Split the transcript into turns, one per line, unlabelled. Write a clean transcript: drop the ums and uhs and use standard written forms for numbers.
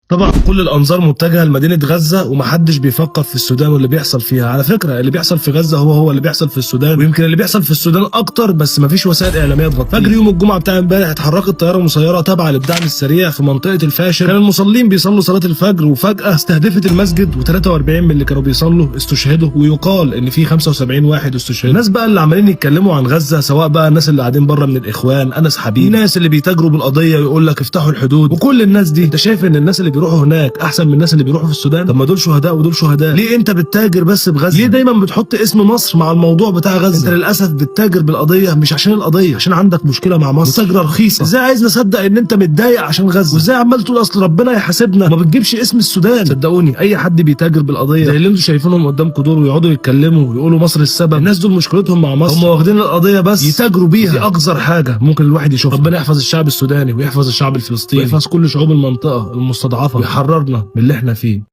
طبعا كل الانظار متجهة لمدينة غزة ومحدش بيفكر في السودان واللي بيحصل فيها. على فكرة اللي بيحصل في غزة هو هو اللي بيحصل في السودان، ويمكن اللي بيحصل في السودان اكتر، بس مفيش وسائل اعلامية تغطيه. فجر يوم الجمعة بتاع امبارح اتحركت طيارة مسيره تابعه للدعم السريع في منطقة الفاشر. كان المصلين بيصلوا صلاة الفجر وفجاة استهدفت المسجد، و43 من اللي كانوا بيصلوا استشهدوا، ويقال ان في 75 واحد استشهدوا. الناس بقى اللي عمالين يتكلموا عن غزة، سواء بقى الناس اللي قاعدين بره من الاخوان، انس حبيب، الناس اللي بيتاجروا بالقضية ويقول لك افتحوا الحدود، وكل الناس دي، انت شايف ان الناس اللي بيروحوا هناك احسن من الناس اللي بيروحوا في السودان؟ طب ما دول شهداء ودول شهداء. ليه انت بتتاجر بس بغزة؟ ليه دايما بتحط اسم مصر مع الموضوع بتاع غزة؟ انت للاسف بتتاجر بالقضية مش عشان القضية، عشان عندك مشكلة مع مصر، متاجره رخيصة. ازاي عايز نصدق ان انت متضايق عشان غزة؟ وازاي عمال تقول اصل ربنا يحاسبنا ما بتجيبش اسم السودان؟ صدقوني اي حد بيتاجر بالقضية زي اللي انتوا شايفينهم قدامكم دول ويقعدوا يتكلموا ويقولوا مصر السبب، الناس دول مشكلتهم مع مصر، هم واخدين القضية بس يتاجروا بيها. دي اقذر حاجة ممكن الواحد يشوفها. ربنا يحفظ الشعب السوداني ويحفظ الشعب الفلسطيني ويحفظ كل شعوب المنطقة المستضعفه ويحررنا من اللي احنا فيه.